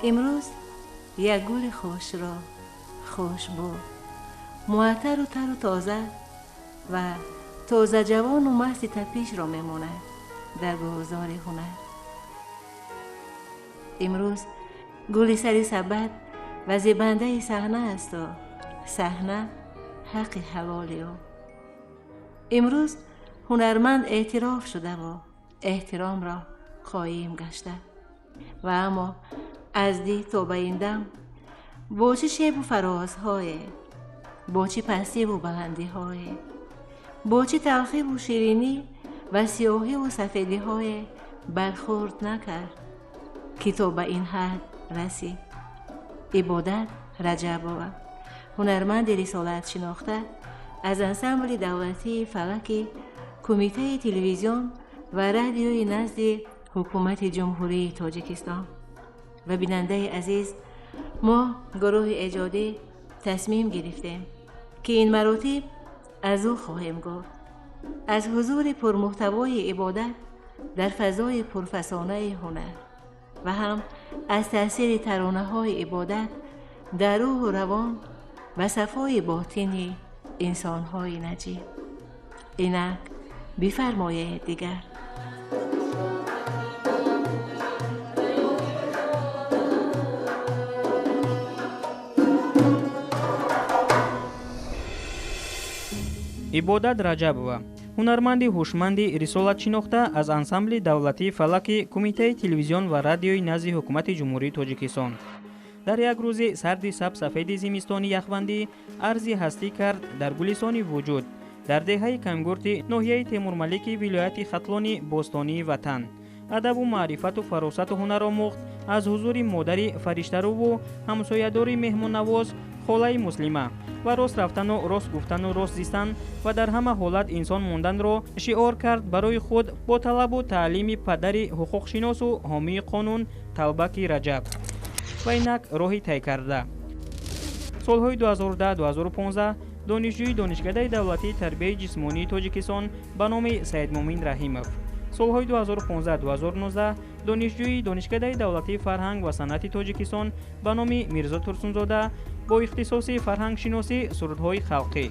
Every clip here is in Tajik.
Имрӯз як гули хушро, хушбӯ, муаттару тару тоза ва тозаҷавону масти тапишро мемонад дар гулзори ҳунар. Имрӯз гули сари сабад ва зебандаи саҳна асту саҳна ҳаққи ҳалоли ӯ. Имрӯз ҳунарманд эътироф шудаву эҳтиромро қоим гашта ва аммо аз дӣ то ба ин дам бо чӣ шебу фарозҳое, бо чӣ пастиву баландиҳое, бо чӣ талхиву ширинӣ ва сиёҳиву сафедиҳое бархӯрд накард, ки то ба ин ҳад расид. Ибодат Раҷабова, ҳунарманди рисолатшинохта аз ансамбли давлатии фалаки Кумитаи телевизион ва радиои назди Ҳукумати Ҷумҳурии Тоҷикистон. Ва бинандаи азиз, мо гурӯҳи эҷодӣ тасмим гирифтем, ки ин маротиб аз ӯ хоҳем гуфт, аз ҳузури пурмуҳтавои Ибодат дар фазои пурфасонаи ҳунар ва ҳам аз таъсири таронаҳои Ибодат дар рӯҳу равон ва сафои ботини инсонҳои наҷиб. Инак бифармоед дигар. Ибодат Раҷабова, ҳунарманди ҳушманди рисолатшинохта аз ансамбли давлатии фалаки Кумитаи телевизион ва радиои назди Ҳукумати Ҷумҳурии Тоҷикистон. Дар як рӯзи сарди сабсафеди зимистони яхбандӣ арзи ҳастӣ кард дар гулистони вуҷуд дар деҳаи Кангурти ноҳияи Темурмалики вилояти Хатлони бостонии ватан. Адабу маърифату фаросату ҳунар омӯхт аз ҳузури модари фариштаруву ҳамсоядори меҳмоннавоз холаи Муслима ва рост рафтану рост гуфтану рост зистан ва дар ҳама ҳолат инсон монданро шиор кард барои худ бо талабу таълими падари ҳуқуқшиносу ҳомии қонун Талбаки Раҷаб. Ва инак роҳи тай карда. Солҳои 2010-2015 донишҷӯи Донишкадаи давлатии тарбияи ҷисмонии Тоҷикистон ба номи Саидмумин Раҳимов. Солҳои 2015-2019 донишҷӯи Донишкадаи давлатии фарҳанг ва санъати Тоҷикистон ба номи Мирзо Турсунзода бо ихтисоси фарҳангшиносӣ сурудҳои халқӣ.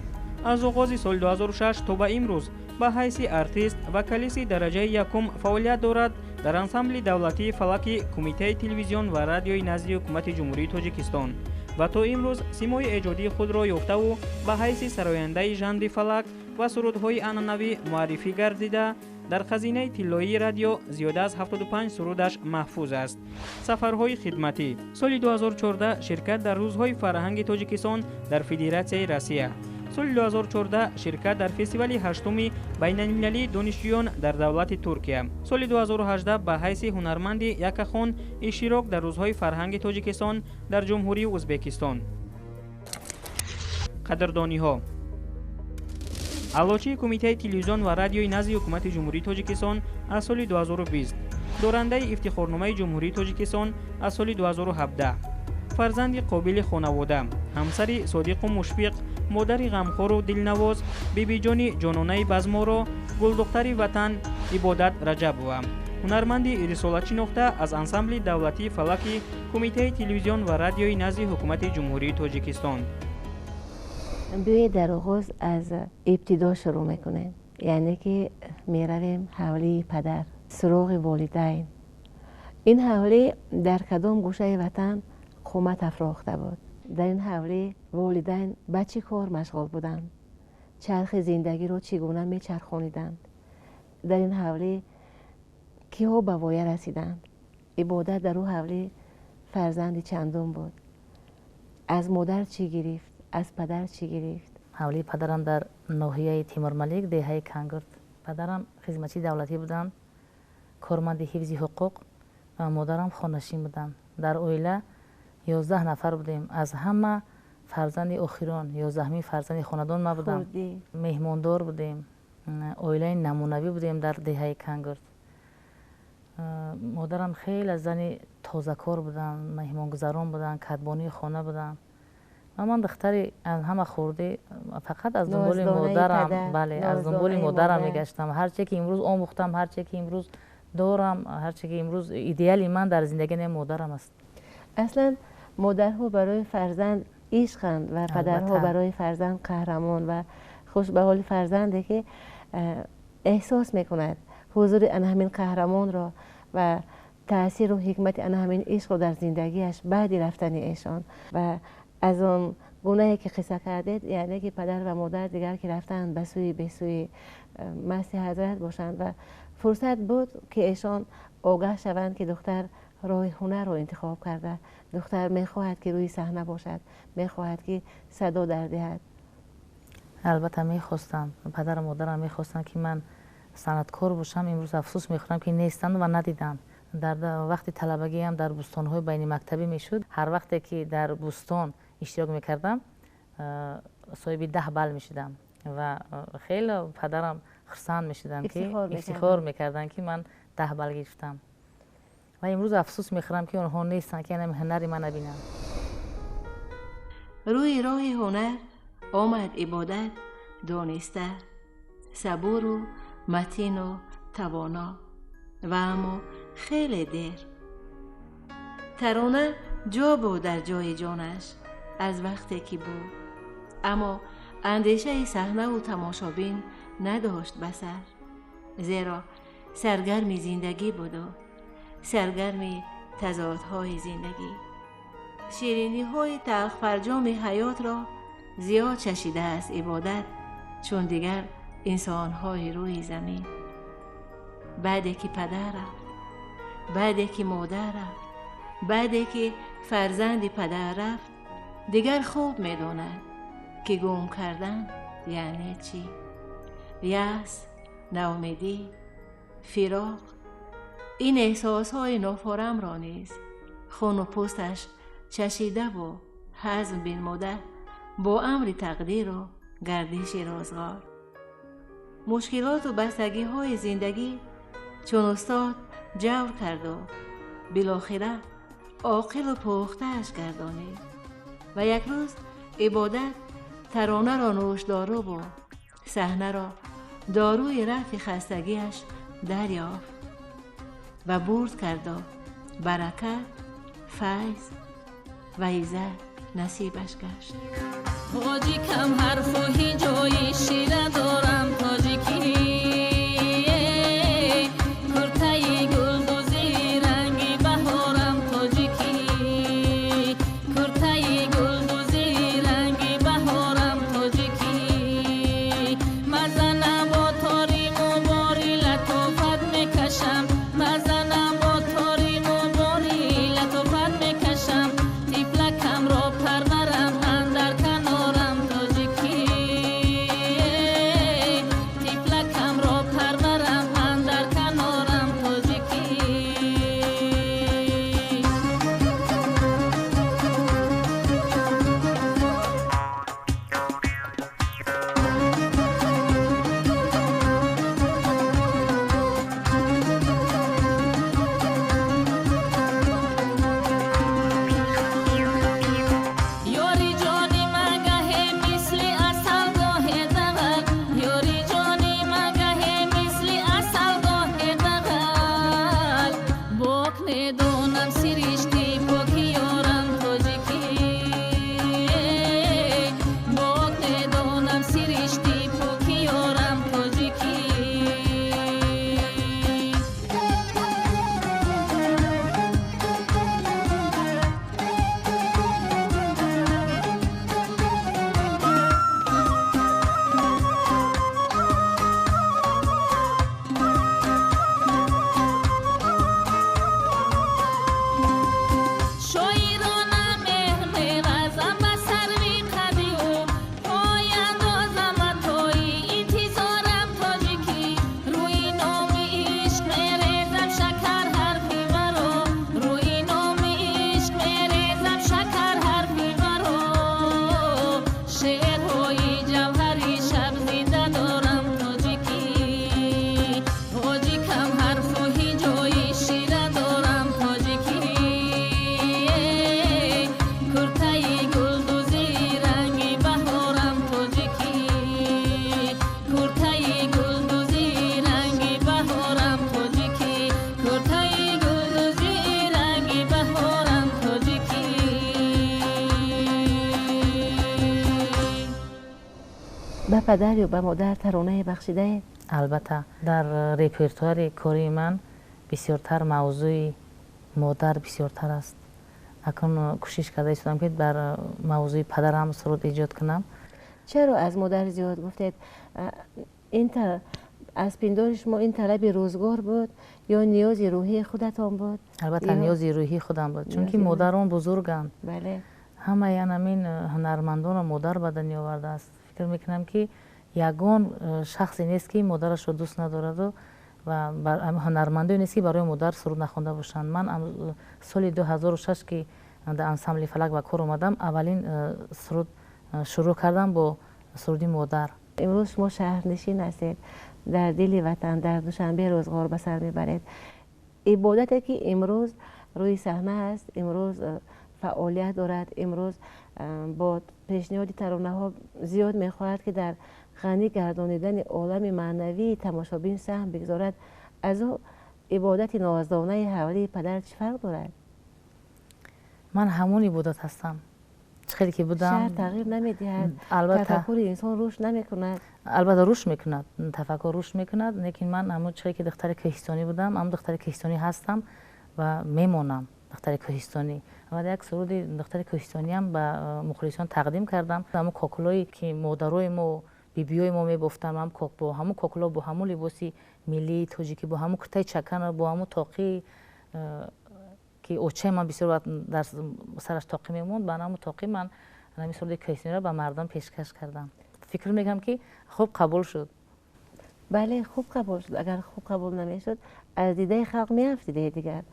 Аз оғози соли 2006 то ба имрӯз ба ҳайси артист вокалисти дараҷаи якум фаъолият дорад дар ансамбли давлатии фалаки Кумитаи телевизион ва радиои назди Ҳукумати Ҷумҳурии Тоҷикистон ва то имрӯз симои эҷодии худро ёфтаву ба ҳайси сарояндаи жанри фалак ва сурудҳои анъанавӣ муаррифӣ гардида дар хазинаи тиллоии радио зиёда аз 75 сурудаш маҳфуз аст. Сафарҳои хидматӣ. Соли 2014 ширкат дар Рӯзҳои фарҳанги Тоҷикистон дар Федератсияи Россия. Соли 2014 ширкат дар фестивали ҳаштуми байналмилалии донишҷӯён дар давлати Туркия. Соли 2018 ба ҳайси ҳунарманди якахон иштирок дар Рӯзҳои фарҳанги Тоҷикистон дар Ҷумҳурии Ӯзбекистон. Қадрдониҳо. Аълочии Кумитаи телевизион ва радиои назди Ҳукумати Ҷумҳурии Тоҷикистон аз соли 2020, дорандаи ифтихорномаи Ҷумҳурии Тоҷикистон аз соли 2017, фарзанди қобили хонавода, ҳамсари содиқу мушфиқ, модари ғамхору дилнавоз, бибиҷони ҷононаи базморо, гулдухтари ватан Ибодат Раҷабова, ҳунарманди рисолатшинохта аз ансамбли давлатии фалаки Кумитаи телевизион ва радиои назди Ҳукумати Ҷумҳурии Тоҷикистон. Биёед дар оғоз аз ибтидо шурӯъ мекунем, яъне ки меравем ҳавлии падар, суроғи волидайн. Ин ҳавлӣ дар кадом гӯшаи ватан қомат афрохта буд? Дар ин ҳавлӣ волидайн ба чӣ кор машғул буданд? Чархи зиндагиро чӣ гуна мечархониданд? Дар ин ҳавлӣ киҳо ба воя расиданд? Ибодат дар ӯ ҳавлӣ фарзанди чандум буд? Аз модар чӣ гирифт? Аз падар чӣ гирифт? Ҳавлии падарам дар ноҳияи Темурмалик, деҳаи Кангурт. Падарам хизматчии давлатӣ буданд, корманди ҳифзи ҳуқуқ ва модарам хонашин буданд. Дар оила 11 нафар будем. Аз ҳама фарзанди охирон, 11-ҳамин фарзанди хонадон ма будам. Меҳмондор будем, оилаи намунавӣ будем дар деҳаи Кангурт. Модарам хеле зани тозакор буданд, меҳмонгузарон буданд, кадбонии хона буданд. Ва ман духтари аз ҳама хурдӣ фақат аз дунболи модарам, бале, аз дунболи модарам мегаштам. Ҳарче ки имрӯз омӯхтам, ҳарче ки имрӯз дорам, ҳарче ки имрӯз идеали ман дар зиндагӣ не модарам аст. Аслан модарҳо барои фарзанд ишқанд ва падарҳо барои фарзанд қаҳрамон ва хуш ба ҳоли фарзанде ки эҳсос мекунад ҳузури ана ҳамин қаҳрамонро ва таъсиру ҳикмати ана ҳамин ишқро дар зиндагиаш баъди рафтани эшон. Ва аз он гунае ки қисса кардед, яъне ки падар ва модар дигар ки рафтанд ба сӯи бесӯи масти ҳазрат бошанд ва фурсат буд ки эшон огаҳ шаванд ки духтар роҳи ҳунарро интихоб карда, духтар мехоҳад ки рӯи саҳна бошад, мехоҳад ки садо дар диҳад. Албатта мехостанд, падару модарам мехостанд ки ман санъаткор бошам. Имрӯз афсӯс мехӯрам ки нестанд ва надиданд. Дар вақти талабагиам дар бӯстонҳои байнимактабӣ мешуд. Ҳар вақте ки дар бӯстон иштирок мекардам, соҳиби 10 балл мешудам ва хеле падарам хурсанд мешуданд, ки ифтихор мекарданд, ки ман 10 балл гирифтам. Ва имрӯз афсӯс мехӯрам, ки онҳо нестанд, ки ҳунари ман набинанд. Рӯи роҳи ҳунар омад ибодат дониста, сабуру матину тавоно, ва аммо хеле дер. Тарона ҷо буд дар ҷои ҷонаш аз вақте ки буд, аммо андешаи саҳнаву тамошобин надошт ба сар, зеро саргарми зиндагӣ буду саргарми тазодҳои зиндагӣ. Шириниҳои талхфарҷоми ҳаётро зиёд чашидааст ибодат, чун дигар инсонҳои рӯи замин. Баъде ки падар рафт, баъде ки модар рафт, баъде ки фарзанди падар рафт, дигар хуб медонад ки гум кардан яъне чӣ. Яъс, наумедӣ, фироқ, ин эҳсосҳои нофорамро низ хуну пӯсташ чашидаву ҳазм бинмуда бо амри тақдиру гардиши рӯзғор. Мушкилоту бастагиҳои зиндагӣ чун устод ҷавр карду билохира оқилу пухтааш гардонид. Ва як рӯз ибодат таронаро нӯшдоруву саҳнаро доруи рафъи хастагиаш дарёфт ва бурд карду баракат, файз ва иззат насибаш гашт. Тоҷикам ҳарфу ҳиҷои шира дорам тоҷикӣ, куртаи гулдӯзи ранги баҳорам тоҷикӣ, куртаи гулдӯзи ранги баҳорам тоҷикӣ. Мазана бо тори мубори латофат мекашам, мазана бо тори мубори латофат мекашам, тифлакамро парварам андар канорам тоҷикӣ, тифлакамро парварам андар канорам тоҷикӣ. Ёри ҷони магаҳе мисли асал гоҳе дағал, ёри ҷони магаҳе мисли асал гоҳе дағал, бок медонам сиришти поки ёрам тоҷикӣ, бок медонам сиришти поки ёрам тоҷикӣ. Ба падар ё ба модар таронае бахшидаед? Албатта, дар репертуари кори ман бисёртар мавзӯи модар бисёртар аст. Акнун кӯшиш карда истодам, ки дар мавзӯи падарам суруд эҷод кунам. Чаро аз модар зиёд гуфтед? Ин аз пиндори шумо ин талаби рӯзгор буд ё ниёзи рӯҳии худатон буд? Албатта, ниёзи рӯҳии худам буд, чунки модарон бузурганд. Ҳамаи анамин ҳунармандонро модар ба дунё овардааст. Фикр мекунам, ки ягон шахсе нест, ки модарашро дӯст надораду ва ҳунармандое нест, ки барои модар суруд нахонда бошанд. Ман соли 2006, ки дар ансамбли «Фалак» ба кор омадам, аввалин суруд шурӯъ кардам бо суруди модар. Имрӯз шумо шаҳрнишин ҳастед, дар дили ватан, дар Душанбе рӯзғор ба сар мебаред. Ибодате, ки имрӯз рӯи саҳна аст, имрӯз фаъолият дорад, имрӯз бо пешниҳоди таронаҳо зиёд мехоҳад, ки дар ғанӣ гардонидани олами маънавии тамошобин саҳм бигзорад, аз ӯ ибодати ноздонаи ҳавлии падар чӣ фарқ дорад? Ман ҳамон ибодат ҳастам, чӣ хеле ки будам. Шаҳр тағйир намедиҳад? Албатта. Тафаккури инсон рушд намекунад? Албатта, рушд мекунад, тафаккур рушд мекунад, лекин ман ҳамон чӣ хеле ки духтари кӯҳистонӣ будам, ҳамон духтари кӯҳистонӣ ҳастам ва мемонам духтари кӯҳистонӣ. Ва як суруди духтари кӯҳистониам ба мухлисон тақдим кардам. Ҳамон кокулое, ки модарои мо, бибиёи мо мебофтанд, бо ҳамон кокуло, бо ҳамон либоси миллии тоҷикӣ, бо ҳамон куртаи чакана, бо ҳамон тоқӣ, ки очаи ман бисёр вақт дар сараш тоқӣ мемонд, ба ҳамон тоқӣ ман ҳамин суруди кӯҳистониро ба мардум пешкаш кардам. Фикр мекунам, ки хуб қабул шуд. Бале, хуб қабул шуд. Агар хуб қабул намешуд, аз дидаи халқ меафтидед дигар.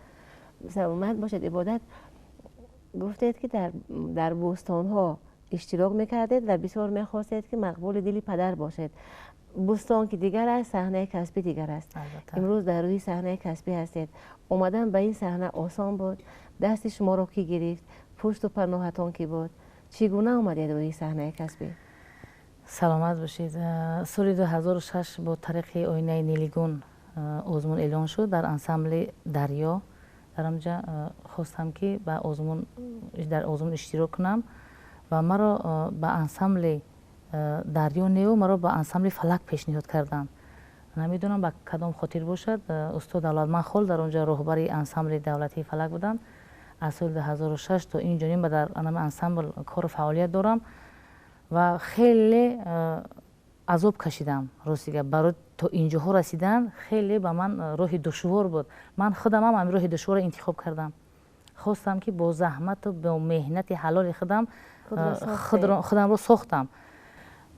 Саломат бошед, Ибодат. Гуфтед, ки дар бӯстонҳо иштирок мекардед ва бисёр мехостед, ки мақбули дили падар бошед. Бӯстон ки дигар аст, саҳнаи касбӣ дигар аст. Имрӯз дар рӯи саҳнаи касбӣ ҳастед. Омадан ба ин саҳна осон буд? Дасти шуморо кӣ гирифт? Пушту паноҳатон кӣ буд? Чӣ гуна омадед рӯи саҳнаи касбӣ? Саломат бошед. Соли 2006 бо тариқи оинаи нилигун озмун эълон шуд дар ансамбли «Дарё». Дар онҷа хостам, ки ба озмун дар озмун иштирок кунам ва маро ба ансамбли «Дарё» неу, маро ба ансамбли «Фалак» пешниҳод карданд. Намедонам, ба кадом хотир бошад. Устод Давлатманд Хол дар онҷа роҳбари ансамбли давлатии «Фалак» буданд. Аз соли 2006 то ин ҷониб дар анами ансамбл кору фаъолият дорам ва хеле азоб кашидам. Рости гап, барои то инҷоҳо расидан хеле ба ман роҳи душвор буд. Ман худамам ҳамин роҳи душворро интихоб кардам. Хостам, ки бо заҳмату бо меҳнати ҳалоли худам худамро сохтам.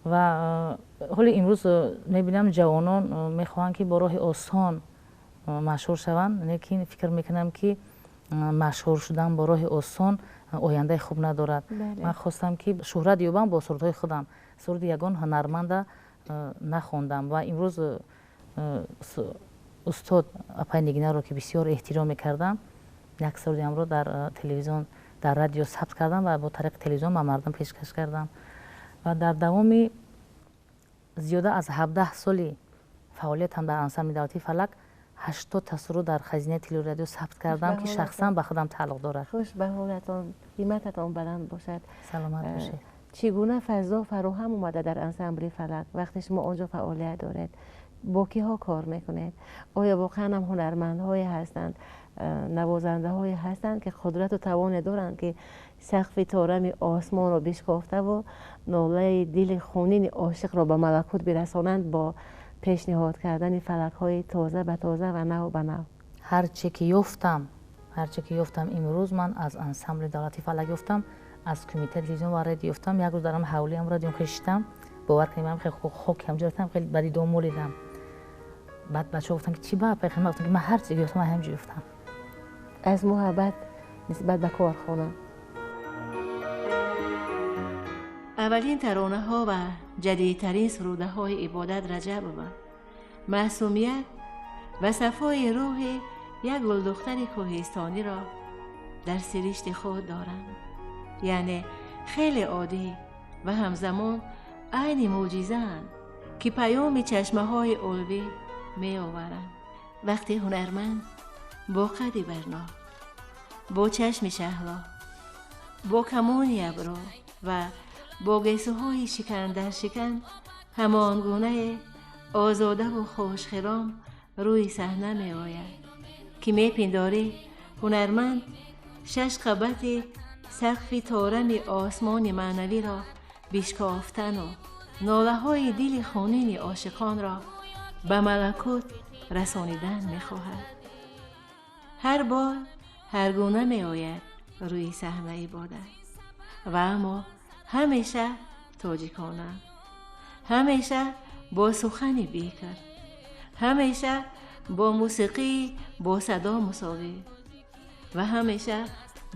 Ва ҳоли имрӯз мебинам, ҷавонон мехоҳанд, ки бо роҳи осон машҳур шаванд, лекин фикр мекунам, ки машҳур шудан бо роҳи осон ояндаи хуб надорад. Ман хостам, ки шӯҳрат ёбам бо сурудҳои худам. Суруди ягон ҳунарманда нахондам. Ва имрӯз устод апай Нигинаро, ки бисёр эҳтиром мекардам, як сурудиамро дар телевизион, дар радио сабт кардам ва бо тариқи телевизион ба мардум пешкаш кардам. Ва дар давоми зиёда аз 17 соли фаъолиятам дар ансамбли давлатии «Фалак» 80 суруд дар хазинаи телерадио сабт кардам, ки шахсан ба худам тааллуқ дорад. Хуш ба ҳолатон, ҳиммататон баланд бошад. Саломат бошед. Чӣ гуна фазо фароҳам омада дар ансамбли «Фалак» вақте шумо он ҷо фаъолият доред? Бо киҳо кор мекунед? Оё воқеан ҳам ҳунармандҳое ҳастанд, навозандаҳое ҳастанд, ки қудрату тавоне доранд, ки сақфи торами осмонро бишкофтаву нолаи дили хунини ошиқро ба малакут бирасонанд бо пешниҳод кардани фалакҳои тоза ба тоза ва нав ба нав? Ҳарче ки ёфтам, ҳарче ки ёфтам имрӯз, ман аз ансамбли давлатии «Фалак» ёфтам, аз кумитаи телевизион ва радио ёфтам. Як рӯз дарам ҳавлиам радиом хешитам, бовар кунед, ман хеле хоки ҳамҷо рафтам, хеле ба дидом молидам. Баъд бачаҳо гуфтанд, ки чӣ ба апай? Гуфтам, ки ман ҳарче ки ёфтам, ман ҳамҷо ёфтам. Аз муҳаббат нисбат ба корхона. Аввалин таронаҳо ва ҷадидтарин сурудаҳои Ибодат Раҷабова маъсумият ва сафои рӯҳи як гулдухтари кӯҳистониро дар сиришти худ доранд, яъне хеле оддӣ ва ҳамзамон айни мӯъҷизаанд, ки паёми чашмаҳои улвӣ меоваранд. Вақте ҳунарманд бо қадди барно, бо чашми шаҳло, бо камони абрӯ ва бо гесӯҳои шикан дар шикан Ҳамон гунае озодаву хушхиром рӯи саҳна меояд, ки мепиндорӣ ҳунарманд шаш қабати сақфи торами осмони маънавиро бишкофтану нолаҳои дили хунини ошиқонро ба малакут расонидан мехоҳад. Ҳар бор ҳар гуна меояд рӯи саҳна ибодат, ва аммо ҳамеша тоҷикона, ҳамеша бо сухани бикр, ҳамеша бо мусиқии бо садо мусовӣ ва ҳамеша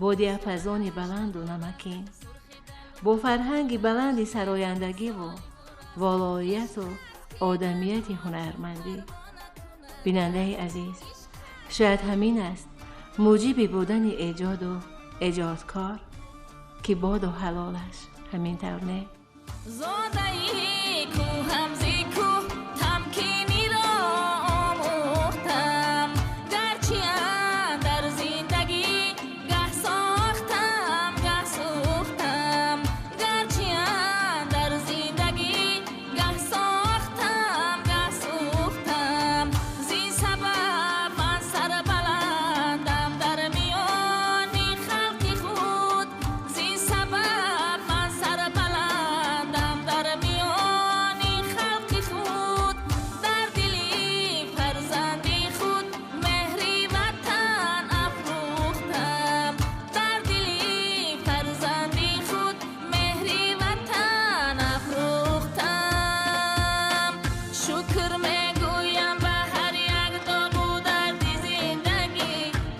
бо диапазони баланду намакин, бо фарҳанги баланди сарояндагиву волоияту одамияти ҳунармандӣ. Бинандаи азиз, шояд ҳамин аст муҷиби будани эҷоду эҷодкор, ки боду ҳалолаш ҳамин тавр не? Зодаи кӯҳам зи кӯҳ тамкиниро омӯхтам, гарчи андар зиндагӣ гаҳ сохтам, гаҳ сӯхтам, гарчи андар зиндагӣ гаҳ сохтам, гаҳ сӯхтам, зин сабаб ман сарбаландам дар миёни халқи худ, зин сабаб ман сарбаландам дар миёни халқи худ, дар дили фарзанди худ меҳри ватан афрӯхтам, дар дили фарзанди худ меҳри ватан афрӯхтам. Шукр мегӯям ба ҳар як доғу дарди зиндагӣ,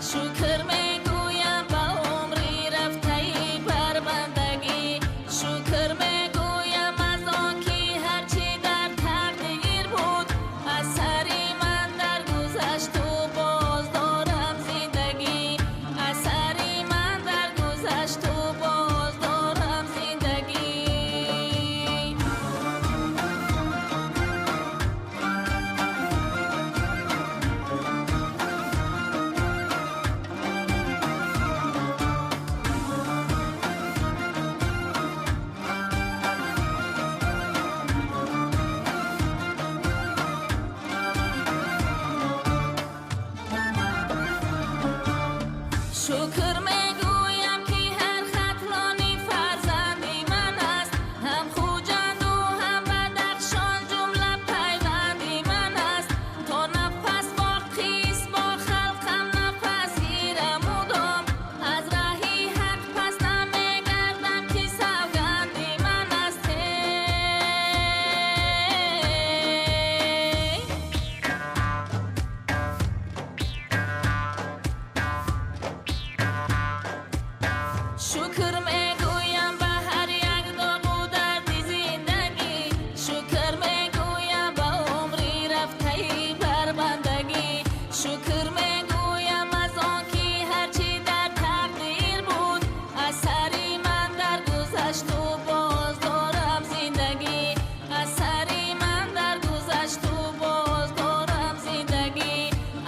шукр мегӯям ба умри рафтаи барбандагӣ, шукр мегӯям аз он ки ҳарчи дар тақдир буд аз сари ман даргузашту боз дорам зиндагӣ, аз сари ман даргузашту боз дорам зиндагӣ. Шукр мегӯям ки ҳар хатлони фарзанди ман аст, ҳам Хуҷанду ҳам Бадахшон ҷумла пайванди ман аст, то нафас боқист бо халқам нафас гирам мудом, аз раҳи ҳақ пас намегардам ки савганди ман аст. Шукр мегӯям ба ҳар як доғу дарди зиндагӣ, шукр мегӯям ба умри рафтаи барбандагӣ, шукр мегӯям аз он ки ҳарчи дар тақдир буд аз сари ман даргузашту боз дорам зиндагӣ, аз сари ман даргузашту боз дорам зиндагӣ,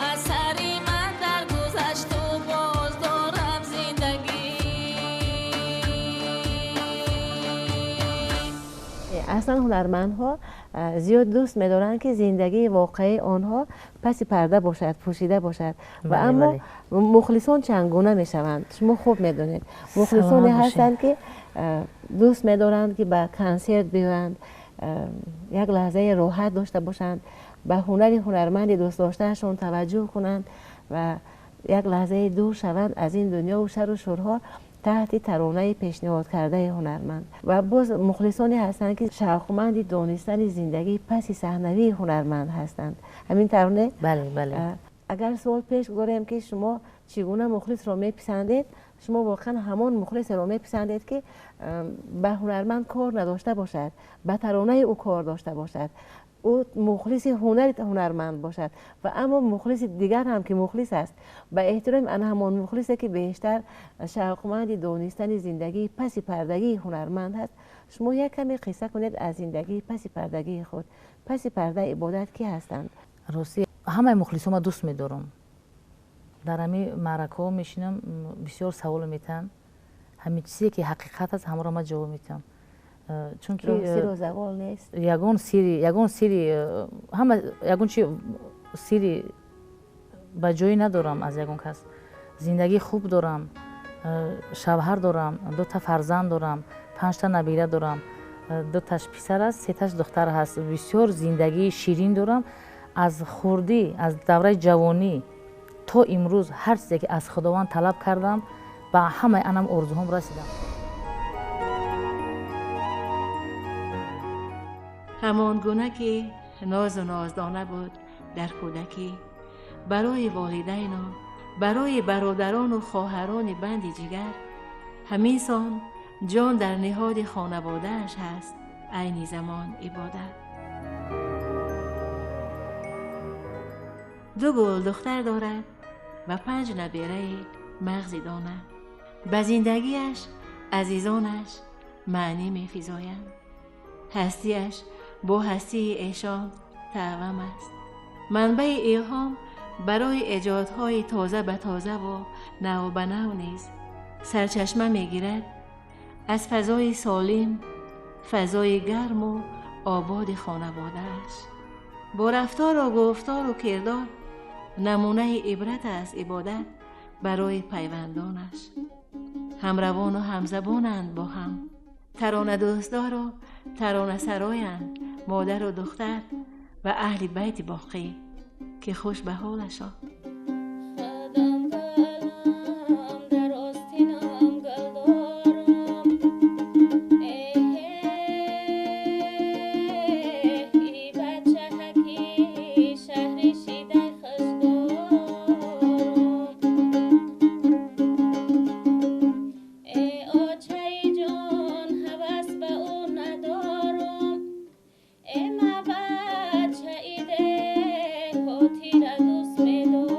аз сари ман даргузашту боз дорам зиндагӣ. Аслан ҳунармандҳо зиёд дӯст медоранд, ки зиндагии воқеии онҳо паси парда бошад, пӯшида бошад, ва аммо мухлисон чандгуна мешаванд. Шумо хуб медонед, мухлисоне ҳастанд, ки дӯст медоранд, ки ба консерт биёянд, як лаҳзаи роҳат дошта бошанд, ба ҳунари ҳунарманди дӯстдоштаашон таваҷҷӯҳ кунанд ва як лаҳзаи дур шаванд аз ин дунёву шару шӯрҳо таҳти таронаи пешниҳодкардаи ҳунарманд. Ва боз мухлисоне ҳастанд, ки шавқманди донистани зиндагии паси саҳнавии ҳунарманд ҳастанд. Ҳамин тавр не? Бале, бале. Агар суол пеш гузорем, ки шумо чӣ гуна мухлисро меписандед, шумо воқеан ҳамон мухлисеро меписандед, ки ба ҳунарманд кор надошта бошад, ба таронаи ӯ кор дошта бошад, ӯ мухлиси ҳунари ҳунарманд бошад, ва аммо мухлиси дигар ҳам ки мухлис аст, ба эҳтироми ана ҳамон мухлисе, ки бештар шавқманди донистани зиндагии паси пардагии ҳунарманд ҳаст. Шумо як каме қисса кунед аз зиндагии паси пардагии худ. Паси парда ибодат кӣ ҳастанд? Ростӣ ҳамаи мухлисома дӯст медорам. Дар ҳами маъракаҳо мешинам, бисёр савол метаҳанд. Ҳамин чизе ки ҳақиқат аст, ҳамаро ман ҷавоб метиҳам. Чунки сиру завол нест. Ягон сири, ягон сири, ҳама ягон чи сири ба ҷоӣ надорам аз ягон кас. Зиндагии хуб дорам, шавҳар дорам, дута фарзанд дорам, панҷта набира дорам, дуташ писар аст, сеташ духтар ҳаст. Бисёр зиндагии ширин дорам. Аз хурдӣ, аз давраи ҷавонӣ то имрӯз ҳар чизе ки аз Худованд талаб кардам, ба ҳамаи анам орзуҳом расидам. Ҳамон гуна ки нозу ноздона буд дар кӯдакӣ, барои волидайну барои бародарону хоҳарони банди ҷигар, ҳамин сон ҷон дар ниҳоди хонаводааш ҳаст. Айни замон ибодат ду гул духтар дорад ва панҷ набераи мағзи дона. Ба зиндагиаш азизонаш маънӣ мефизоянд. Ҳастиаш бо ҳастии эшон таъвам аст. Манбаи илҳом барои эҷодҳои тоза ба тозаву навбанав низ сарчашма мегирад аз фазои солим, фазои гарму ободи хонаводааш. Бо рафтору гуфтору кирдор намунаи ибрат аст ибодат барои пайвандонаш. Ҳамравону ҳамзабонанд бо ҳам, таронадӯстдору таронасароянд модару духтар ва аҳли байти боқӣ, ки хуш ба ҳолашон. Tira dos medos.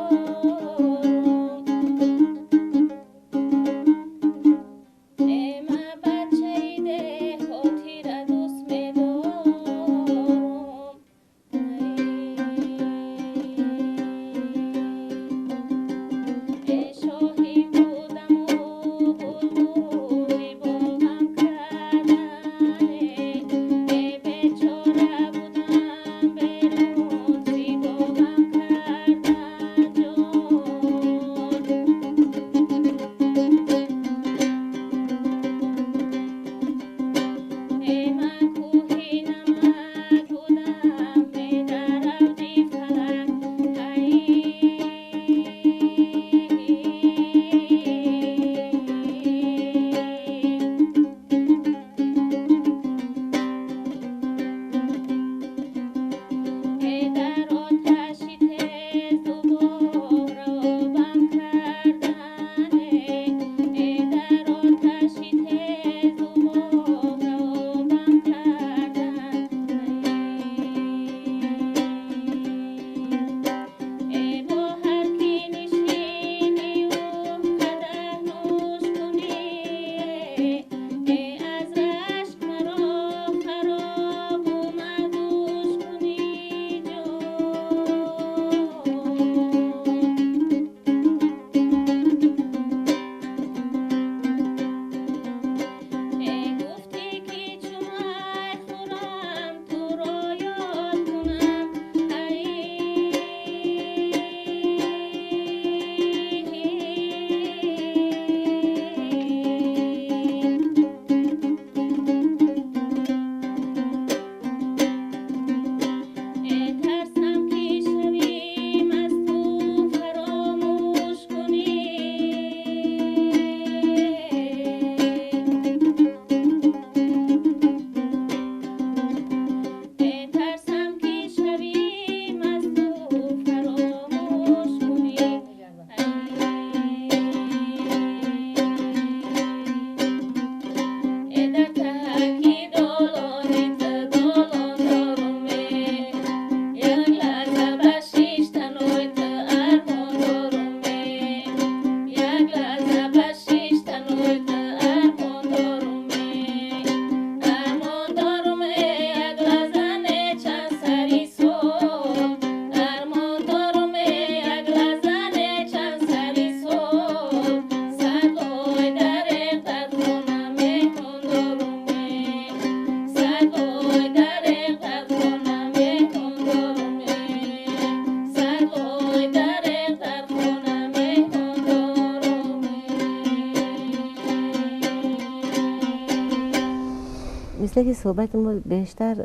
Мисле ки суҳбати мо бештар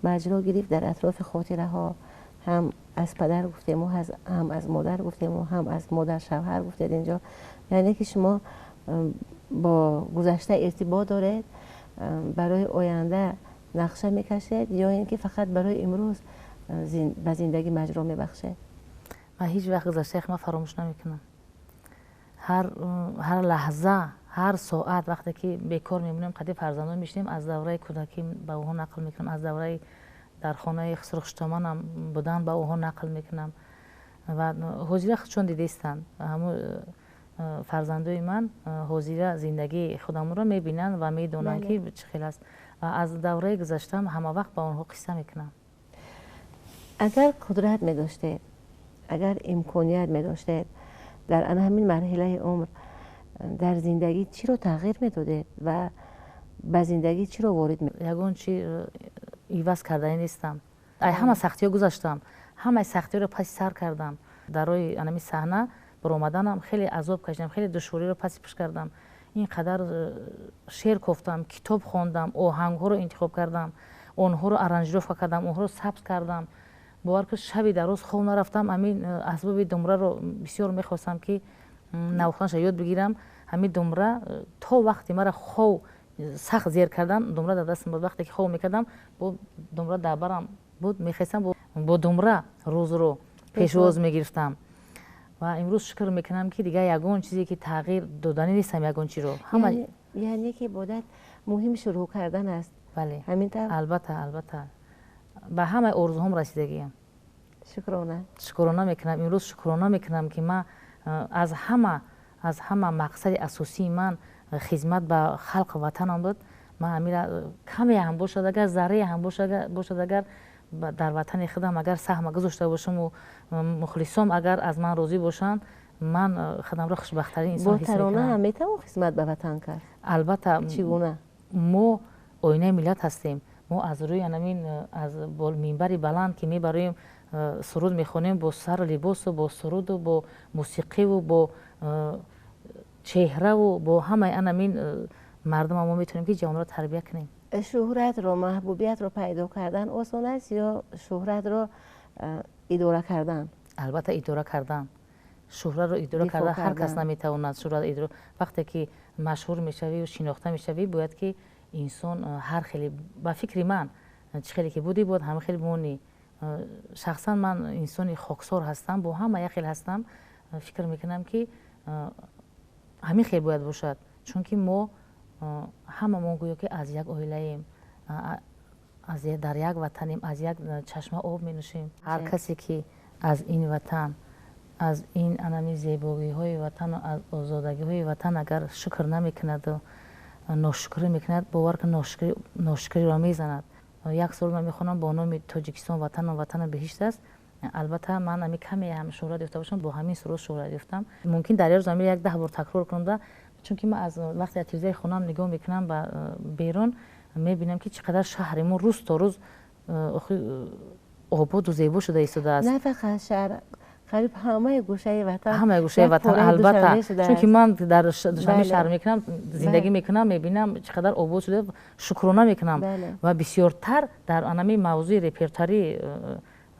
маҷро гирифт дар атрофи хотираҳо, ҳам аз падар гуфтему, ҳам аз модар гуфтему, ҳам аз модар шавҳар гуфтед инҷо. Яъне ки шумо бо гузашта иртибот доред, барои оянда нақша мекашед ё ин ки фақат барои имрӯз ба зиндагӣ маҷро мебахшед? Ман ҳеҷ вақт гузаштаи худро фаромӯш намекунам. Ҳар лаҳза, ҳар соат вақте ки бекор мемонем, қади фарзандон мешинем, аз давраи кӯдакӣ ба онҳо нақл мекунам, аз давраи дар хонаи Хусрухуштоманам будан ба онҳо нақл мекунам. Ва ҳозира чун дидаистанд, ҳамун фарзандои ман ҳозира зиндагии худамонро мебинанд ва медонанд ки чӣ хел аст. Ва аз давраи гузаштаам ҳама вақт ба онҳо қисса мекунам. Агар қудрат медоштед, агар имконият медоштед, дар ана ҳамин марҳилаи умр дар зиндагӣ чиро тағйир медодед ва ба зиндагӣ чиро ворид мекардед? Ягон чи иваз кардани нестам. Ай ҳама сахтиҳо гузаштам, ҳамаи сахтиҳоро паси сар кардам. Дар роҳи анами саҳна баромаданам хеле азоб кашидам, хеле душвориро паси пушт кардам. Ин қадар шеър кофтам, китоб хондам, оҳангҳоро интихоб кардам, онҳоро аранжировка кардам, онҳоро сабт кардам. Бовар кун, шаби дароз хоб нарафтам. Ҳамин асбоби думраро бисёр мехостам ки навохтанашро ёд бигирам. Ҳамин думра то вақте мара хов сахт зер кардан, думра дар дастам буд. Вақте ки хов мекардам, бо думра дар барам буд, мехестам, бо думра рӯзро пешвоз мегирифтам. Ва имрӯз шукр мекунам ки дигар ягон чизе ки тағйир доданӣ нестам, ягон чиро. Яъне ки ибодат муҳим шурӯъ кардан аст. Бале, ҳамин тавр? Албатта, албатта. Ба ҳамаи орзуҳом расидагиам. Шукрона. Шукрона мекунам. Имрӯз шукрона мекунам ки ман аз ҳама мақсади асосии ман хизмат ба халқ ватанам буд. Ман ҳамира каме ҳам бошад, агар заррае ҳам бошад, агар дар ватани худам агар саҳма гузошта бошаму мухлисом агар аз ман розӣ бошанд, ман худамро хушбахттарин инсон ҳис мекунам. Бо тарона ҳам метавон хизмат ба ватан кард? Албатта. Чӣ гуна? Мо оинаи миллат ҳастем. Мо аз рӯи анамин аз минбари баланд ки мебароем суруд мехонем, бо сару либосу бо суруду бо мусиқиву бо чеҳраву бо ҳамаи анамин мардума мо метавонем ки ҷавонро тарбия кунем. Шӯҳратро, маҳбубиятро пайдо кардан осон аст ё шӯҳратро идора кардан? Албатта идора кардан. Шӯҳратро идора кардан ҳар кас наметавонад. Шӯҳрат идора вақте ки машҳур мешавӣ ва шинохта мешавӣ, бояд ки инсон ҳар хеле ба фикри ман чӣ хеле ки будӣ, бояд ҳама хеле бимонӣ. Шахсан ман инсони хоксор ҳастам, бо ҳама як хел ҳастам. Фикр мекунам ки ҳамин хел бояд бошад, чунки мо ҳамамон гӯё ки аз як оилаем, дар як ватанем, аз як чашма об менӯшем. Ҳар касе ки аз ин ватан, аз ин анами зебогиҳои ватану аз озодагиҳои ватан агар шукр намекунаду ношукрӣ мекунад, бовар кун ношукриро мезанад. Як суруд ман мехонам бо номи Тоҷикистон ватанам, ватанам беҳишт аст. Албатта ман ҳами каме ҳам шӯҳрат ёфта бошам, бо ҳамин суруд шӯҳрат ёфтам. Мумкин дар як рӯз ҳамин 10 бор такрор кунам, чунки ман аз вақте аз телевизори хонаам нигоҳ мекунам ба берун, мебинам ки чӣ қадар шаҳри мо рӯз то рӯз ободу зебо шуда истодааст. На фақат шаҳр, қариб ҳамаи гӯшаи ватан. Ҳамаи гӯшаи ватан, албатта. Чунки ман дар Душанбе шаҳр мекунам, зиндагӣ мекунам, мебинам чӣ қадар обод шуда, шукрона мекунам. Ва бисёртар дар анами мавзӯи репертуари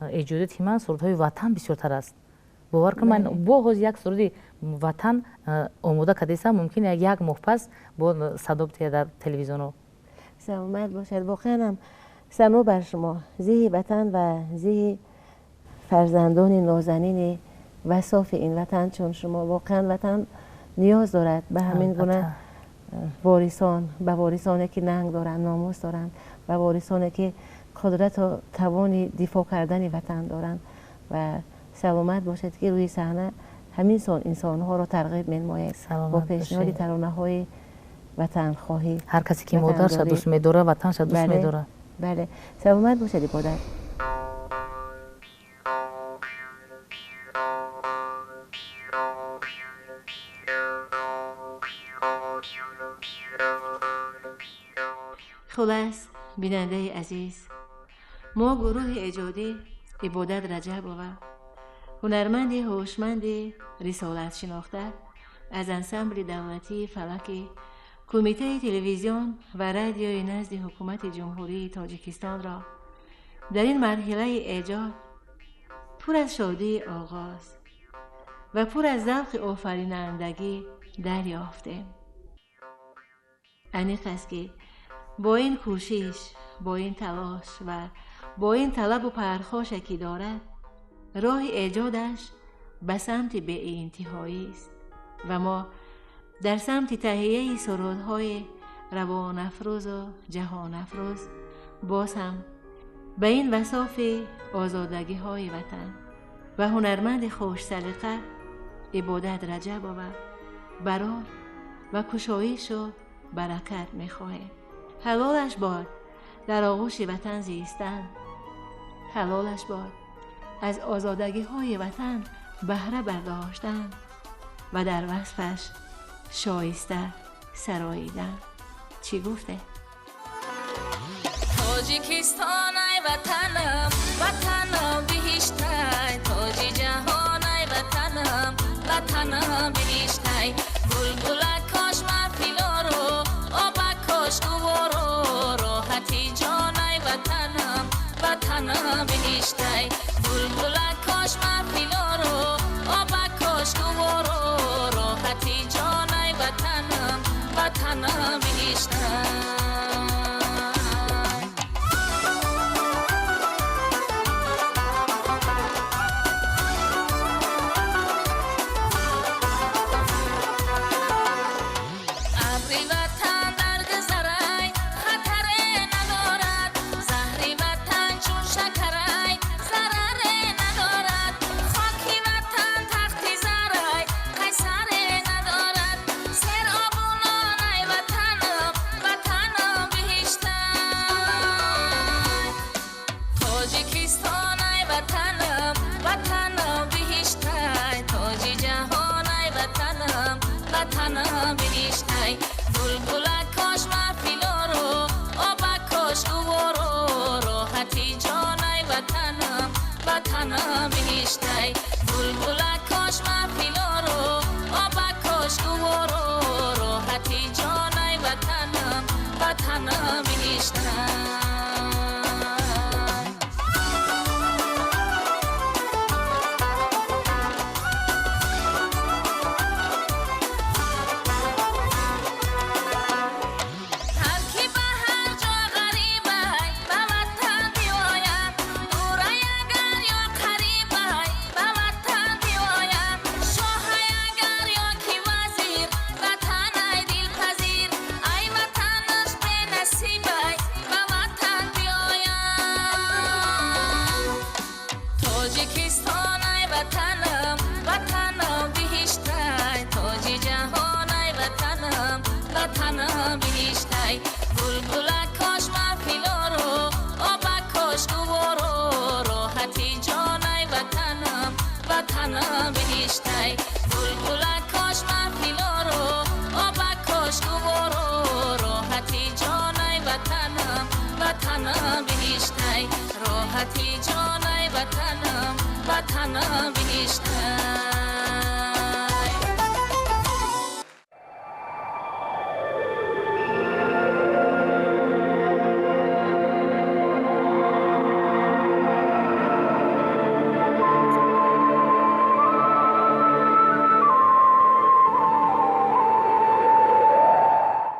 эҷодияти ман сурудҳои ватан бисёртар аст. Бовар кун, ман бо ҳоз як суруди ватан омода кардаистам, мумкин як моҳ пас бо садо бития дар телевизионҳо. Саломат бошад. Воқеан ҳам сано бар шумо, зеҳи ватан ва зеҳи фарзандони нозанини ва софи ин ватан, чун шумо воқеан ватан ниёз дорад ба ҳамин гуна ворисон, ба ворисоне ки нанг доранд, номус доранд, ба ворисоне ки қудрату тавони дифоъ кардани ватан доранд. Ва саломат бошед ки рӯи саҳна ҳамин сон инсонҳоро тарғиб менамояд бо пешниҳоди таронаҳои ватанхоҳӣ. Ҳар касе ки модарша дӯст медорад, ватанша дӯст медорад. Бале, саломат бошед ибодат. Хулас, бинандаи азиз, мо гурӯҳи эҷодӣ Ибодат Раҷабова, ҳунарманди ҳушманди рисолатшинохта аз ансамбли давлатии фалаки Кумитаи телевизион ва радиои назди ҳукумати Ҷумҳурии Тоҷикистонро дар ин марҳилаи эҷод пур аз шодии оғоз ва пур аз завқи офаринандагӣ дарёфтем. Аниқ аст, ки бо ин кӯшиш, бо ин талош ва бо ин талабу пархоше ки дорад, роҳи эҷодаш ба самти беинтиҳоист ва мо дар самти таҳияи сурудҳои равонафрӯзу ҷаҳонафрӯз боз ҳам ба ин васофи озодагиҳои ватан ва ҳунарманди хушсалиқа Ибодат Раҷабова барор ва кушоишу баракат мехоҳем. Ҳалолаш бод дар оғӯши ватан зистан, ҳалолаш бод аз озодагиҳои ватан баҳра бардоштан ва дар васфаш шоиста сароидан. Чӣ гуфте? Тоҷикистон, ай ватанам, ватанам биҳиштай, тоҷи ҷаҳон, ай ватанам, ватанам биҳиштай. Булбулакош маҳфилоро, обакош гуворо, роҳати ҷон, ай ватанам, ватанам биҳиштай. Булбулакош маҳфилоро, обакош гуворо, роҳати ҷон, ай ватанам, ватанам биҳиштай. Абри ватан дар гузарай, хатаре надорад, заҳри ватан чун шакарай, зараре надорад, хоки ватан тахти зарай, қайсаре надорад, серобу нонай ватанам, ватанам биҳиштай. Тоҷикистон, ай ватанам, ватанам биҳиштай, тоҷи ҷаҳон, ай ватанам, ватанам биҳиштай. Булбулакош маҳфилоро, обакош гуворо, роҳати ҷон, ай ватанам, ватанам биҳиштай. Булбулакош маҳфилоро, обакош гуворо, роҳати ҷон, ай ватанам, ватанам биҳиштай. Ҳар ки ба ҳар ҷо ғарибай, ба ватан биояд, дурай агар ё қарибай, ба ватан биояд, шоҳай агар ё ки вазир, ватанай дилпазир, ай ватанаш бенасибай, ба ватан биояд. Тоҷикистон, ай ватанам, ватанам биҳиштай, тоҷи ҷаҳон, ай ватанам, ватанам биҳиштай. Булбулакош маҳфилоро, обакош гуворо, роҳати ҷон, ай ватанам, ватанам биҳиштай. Булбулакош маҳфилоро, обакош гуворо, роҳати ҷон, ай ватанам, ватанам биҳиштай. Роҳати ҷон, ай ватанам, ватанам биҳиштай.